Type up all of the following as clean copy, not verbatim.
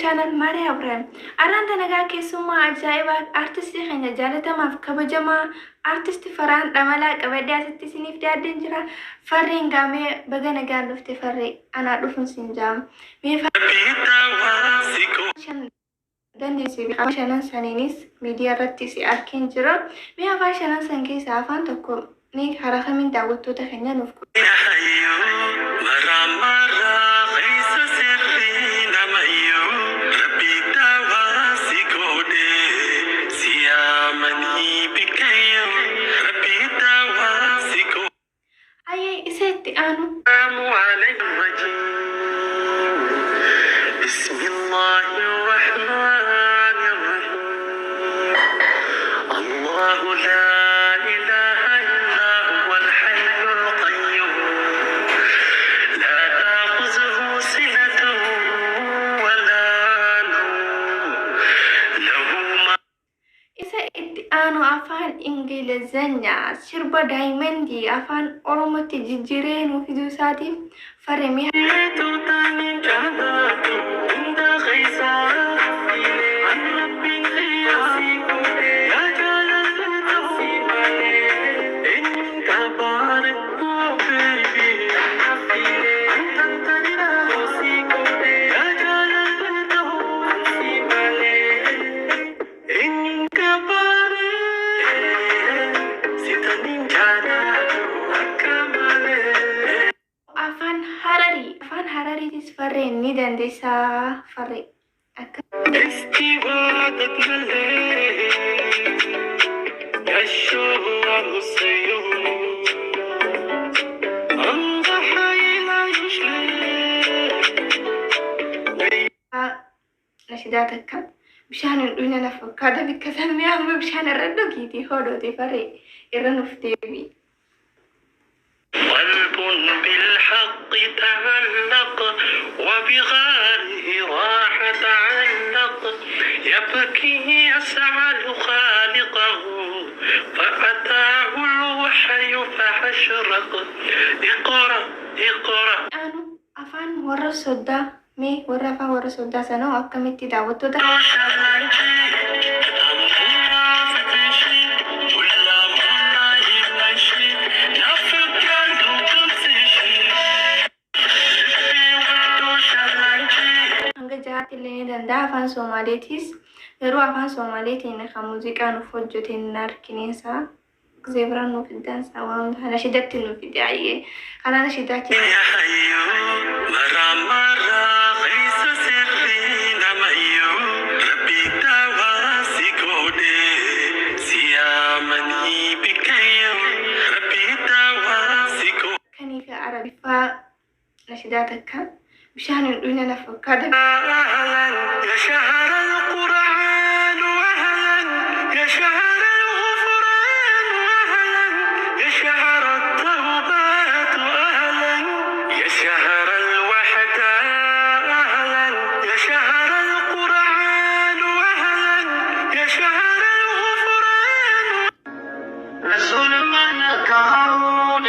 channel Maariyaa Ibraahim. Arraan tana keessummaa ajaa'ibaa, artistii keenya jaalatamaaf kabajamaa, artisti Farhaan Dhamalaa qabadhee asitti isiniif dhiyaadheen jira. Farreen gaamee baga nagaan dhufte. Farree, anaa dhufuun siin jaama. Mee shan dandeessee afaan shanan saniinis miidiyaa irratti si arkeen jira. Mee afaan shanan san keessaa afaan tokko mee karaa kamiin daawwattoota keenya nuuf Ayyee, isa itti aanu. بسم الله الرحمن الرحيم. الله لا إله إلا هو الحي القيوم، لا تأخذه سنة ولا نوم، له ما Isa itti aanu afaan Ingilizanyaa sirba Daayimandii afaan Oromootti jijjiiree nuuf fiduu isaatiif farre mee Afaan Hararii, afaan Harariitis farreen ni dandeessaa, farree akka استبادت ملي الشهر السيوم أنضح إلى يشلي. Nashidaa takka bishaan hin dhuyne na fakkaata, bikka sammee amma bishaan irra dhugiitii hodhoote. Farree, irra nuuf deebi'i. قلب بالحق تعلق وبغاره راح تعلق، يبكي يسأل خالقه فأتاه الوحي فأشرق. اقرأ اقرأ. Aanu afaan warra soddaa, mee warra afaan warra soddaa sanoo akkamitti daawwattoota hanga jahaatti illee ni danda'a. Afaan Somaaleetis, garuu afaan Somaaleetiin kan muuziqaa nuuf hojjete hin argineensaa gisee biraan nuuf fiddaansaa waan nashiidatti nuuf fide. Ayyee, karaa nashiidaatti. يا حي مرة مرة ليس سري نميو ربي تواسكوني سيامني بكيو ربي تواسكو Kanii fi Arabiffaa nashidaa takka bishaan hin dhuyne na fakkaata. أهلا يا شهر القرآن، أهلا يا شهر الغفران، أهلا يا شهر التوبات، أهلا يا شهر الوحدة، أهلا يا شهر القرآن، أهلا يا شهر الغفران. رسول من كون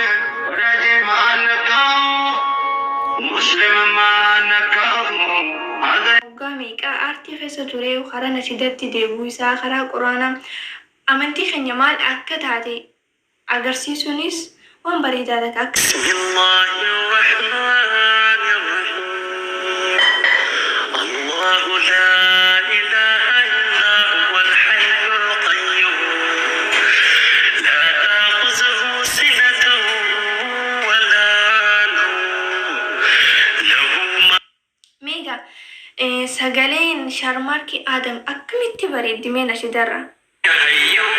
رجم كون مسلم من كون هذا Waggaa meeqaa aartii keessa ture, karaa nashiidatti deebi'uu isaa, karaa quraanaa amantii keenya maal akka taate agarsiisuunis waan bareedaa takka akka بسم الله الرحمن الرحيم. الله لا إله إلا هو الحي القيوم، لا تأخذه سنة ولا نوم، له ما Meegaa sagaleen Sharmaarkii Aadam akkamitti bareeddi mee nashiidarra. حي.